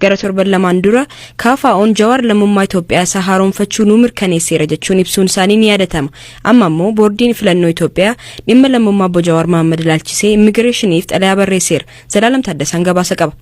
Gara torban lamaan dura KFO'n Jawaar lammummaa Itoophiyaa isaa haaromfachuu nuu mirkaneesseera jechuun ibsuun isaanii ni yaadatama. Amma ammoo boordiin filannoo Itoophiyaa dhimma lammummaa obbo Jawaar Mahaammad ilaalchisee immigireeshiniif xalayaa barreesseera. Zalaalam Taaddasaan gabaasa qaba.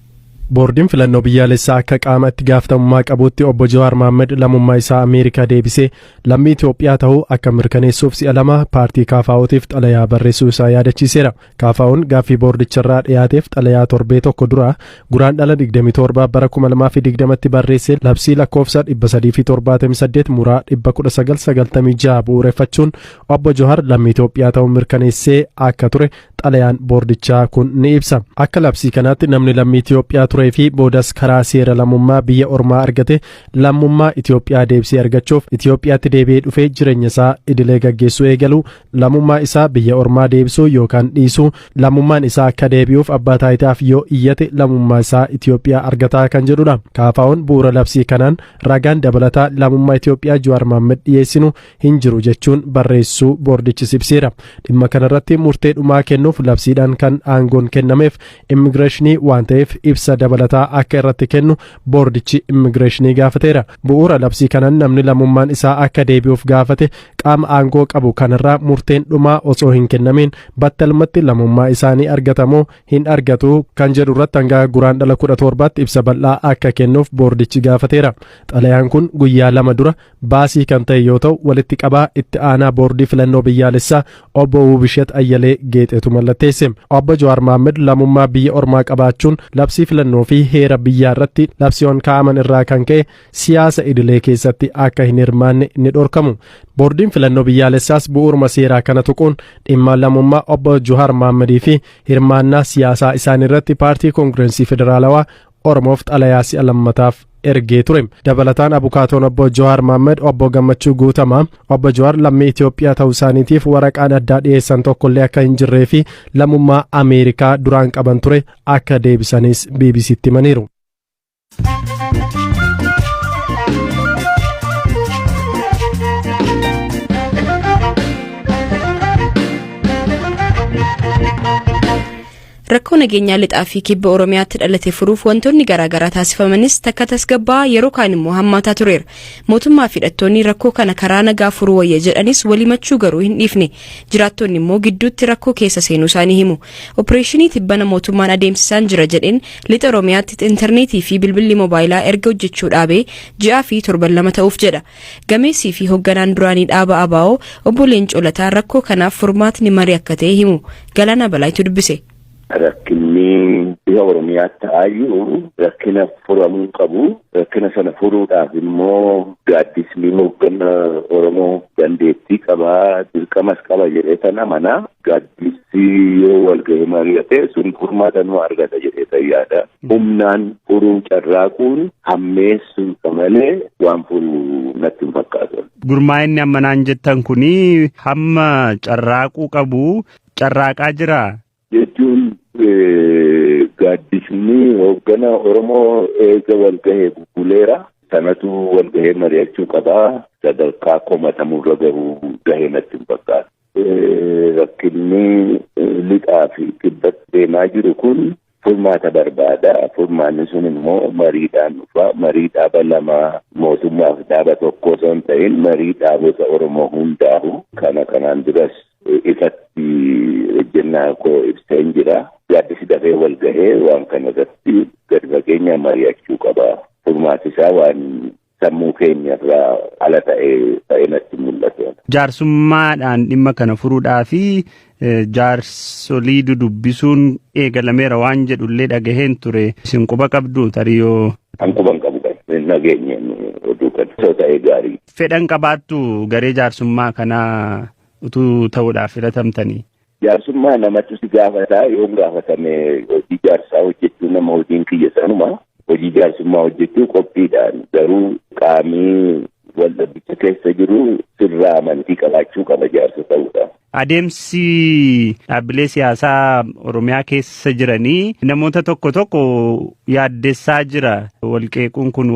Boordiin filannoo biyyaalessaa akka qaama itti gaafatamummaa qabuutti obbo Jawaar Mahaammad lammummaa isaa Ameerikaa deebisee lammii Itoophiyaa ta'uu akka mirkaneessuuf si'a lama paartii KFO'tiif xalayaa barreessuu isaa yaadachiiseera. KFO'n gaaffii boordicharraa dhiyaateef xalayaa torbee tokko dura Guraandhala 27 bara 2020tti barreessee labsii lakkoofsa 378 muraa 1996 bu'uureffachuun obbo Jawaar lammii Itoophiyaa ta'uu mirkaneessee akka ture xalayaan boordichaa kun ni ibsa. Akka labsii kanaatti namni lammii Itoophiyaa turee fi boodas karaa seera lammummaa biyya ormaa argate lammummaa Itoophiyaa deebisee argachuuf Itoophiyaatti deebi'ee dhufee jireenya isaa idilee gaggeessuu eegalu lammummaa isaa biyya ormaa deebisuu yookaan dhiisuu lammummaan isaa akka deebi'uuf abbaa taayitaaf yoo iyyate lammummaa isaa Itoophiyaa argataa kan jedhudha. KFO'n bu'uura labsii kanaan ragaan dabalataa lammummaa Itoophiyaa Jawaar Mahaammad dhiyeessinu hin jiru jechuun barreessuu boordichis ibseera. Dhimma kanarratti murtee dhumaa kennuuf labsiidhaan kan aangoon kennameef immigireeshinii waan ta'eef ibsa dabalataa akka irratti kennu boordichi immigireeshinii gaafateera. Bu'uura labsii kanaan namni lammummaan isaa akka deebi'uuf gaafate qaama aangoo qabu kanarraa murteen dhumaa osoo hin kennamin battalumatti lammummaa isaanii argatamoo hin argatu kan jedhu irratti hanga Guraandhala 17tti ibsa bal'aa akka kennuuf boordichi gaafateera. Xalayaan kun guyyaa lama dura baasii kan ta'e yoo ta'u walitti qabaa itti aanaa boordii filannoo biyyaalessaa obbo Wubishet Ayyalee Geexeetu mallatteesse. Obbo Jawaar Mahaammad lammummaa biyya ormaa qabaachuun labsii filannoo fi heera biyyaa irratti labsiiwwan kaa'aman irraa kan ka'e siyaasa idilee keessatti akka hin hirmaanne ni dhorkamu. Boordiin filannoo biyyaalessaas bu'uuruma seeraa kana tuquun dhimma lammummaa obbo Jawaar Mahammadii fi hirmaannaa siyaasaa isaanii irratti paartii Koongirensii Federaalawaa Oromoof xalayaa si'a lammataaf ergee ture. Dabalataan abukaatoon obbo Jawaar Mahaammad obbo Gammachuu Guutamaa obbo Jawaar lammii Itoophiyaa ta'uu isaaniitiif waraqaan addaa dhiyeessan tokkollee akka hin jirree fi lammummaa Ameerikaa duraan qaban ture akka deebisanis BBCtti himaniiru. Rakkoo nageenyaa lixaa fi kibba Oromiyaatti dhalate furuuf wantoonni garaagaraa taasifamanis takka tasgabbaa yeroo kaan immoo hammaataa tureera. Mootummaa fi hidhattoonni rakkoo kana karaa nagaa furuu wayya jedhanis walimachuu garuu hin dhiifne. Jiraattonni immoo gidduutti rakkoo keessa seenuu isaanii himu. Opereeshinii tibbana mootummaan adeemsisaan jira jedheen lixa Oromiyaatti intarneetii fi bilbilli moobaayilaa erga hojjechuu dhaabee ji'aa fi torban lama ta'uuf jedha. Gameessii fi hogganaan duraanii dhaaba ABO obbo Leencoo Lataa rakkoo kanaaf furmaatni marii akka ta'e himu. Galaanaa Balaayitu dubbise. Rakkinni dhiha Oromiyaatti ta'aa jiru rakkina furamuu qabu. Rakkina sana furuudhaaf immoo gaaddisni hoogganaa Oromoo dandeettii qabaa, dirqamas qaba jedhee tan amanaa. Gaaddisni yoo walgahee mari'ate sun furmaata nu argata jedhee tan yaada. Humnaan furuu carraaquun hammeessuudha malee waan furu natti hin fakkaatu. Gurmaa'inni amma naan jettan kuni hamma carraaquu qabu carraaqaa jira. Jechuun gaaddisni hoogganaa Oromoo eega walgahee bubbuleera. Sanatu walgahee mari'achuu qabaa. Sadarkaa komatamurra gahuu gahee natti hin fakkaatu. Rakkinni lixaa fi kibbatti deemaa jiru kun furmaata barbaada. Furmaanni sun immoo mariidhaan dhufa. Marii dhaaba lamaa mootummaaf dhaaba tokko osoo hin ta'in marii dhaabota Oromoo hundaahu kana kanaan duras ifatti ejjennaa koo ibseen jira. Gaaddisi dafee wal gahee waan kana irratti gadi fageenyaan mari'achuu qaba. Furmaati isaa waan sammuu keenya irraa ala ta'ee natti mul'atu. Jaarsummaadhaan dhimma kana furuudhaa fi jaarsolii dudubbisuun eegalameera waan jedhullee dhagaheen ture. Isin quba qabdu tarii yoo. An quban qabu kan nageenye oduu kan osoo ta'ee gaarii. Fedhan qabaattu garee jaarsummaa kanaa utuu ta'uudhaaf filatamtanii. Jaarsummaa namatu si gaafataa yoo gaafatame hojii jaarsaa hojjechuu nama hojiin kiyya sanuma hojii jaarsummaa hojjechuu qophiidhaan garuu qaamii waldhabbicha keessa jiru sirraa amantii qabaachuu qaba jaarsa ta'uudhaaf. Adeemsi dhaabbilee siyaasaa Oromiyaa keessa jiranii namoota tokko tokko yaaddessaa jira. Wal qeequun kun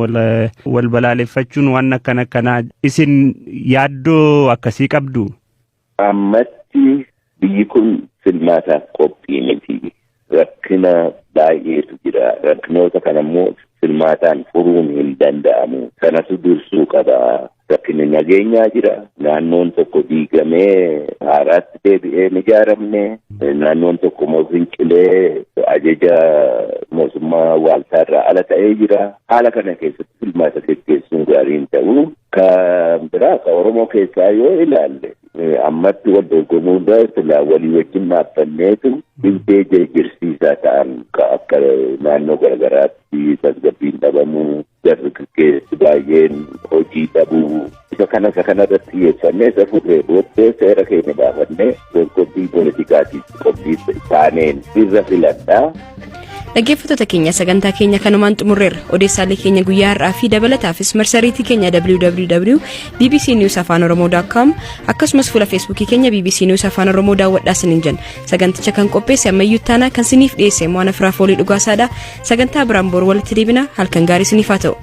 wal balaaleffachuun waan akkana akkanaa isin yaaddoo akkasii qabdu? Ammatti biyyi kun filmaataaf qophii miti. Rakkina baay'eetu jira. Rakkinoota kana immoo Filmaataan furuun hin danda'amu. Sanatu dursuu qaba. Rakkinni nageenyaa jira. Naannoon tokko diigamee haaraatti deebi'ee hin ijaaramne. Naannoon tokko immoo fincilee ajaja mootummaa waaltaarraa ala ta'ee jira. Haala kana keessatti filmaata geggeessuun gaarii hin ta'u. Kan biraa ka Oromoo keessaa yoo ilaalle, ammatti wal dorgomuu irra silaa walii wajjin dhaabbanneetu dhibdee jirjirsiisaa ta'an akka naannoo garagaraatti tasgabbiin dhabamuu, dargaggeessi baay'een hojii dhabuu, isa kana irratti xiyyeeffannee, isa furree booddee seera keenya baafannee dorgommii poolitikaatiif qophii taaneen irra filadhaa. Dhaggeeffattoota keenya, sagantaa keenya kanumaan xumurreerra. Odeessaalee keenya guyyaa har'aa fi dabalataafis marsariitii keenya www.bbcnewsafaanoromoo.com akkasumas fuula Feesbuukii keenya BBC News Afaan Oromoo daawwadhaa isiniin jenna. Saganticha kan qopheesse Ammayyuu Taanaa, kan siniif dhiyeesse Mo'ana Firaafoolii Dhugaasaadha. Sagantaa biraan boru walitti deebina. Halkan gaarii isiniif haa ta'u.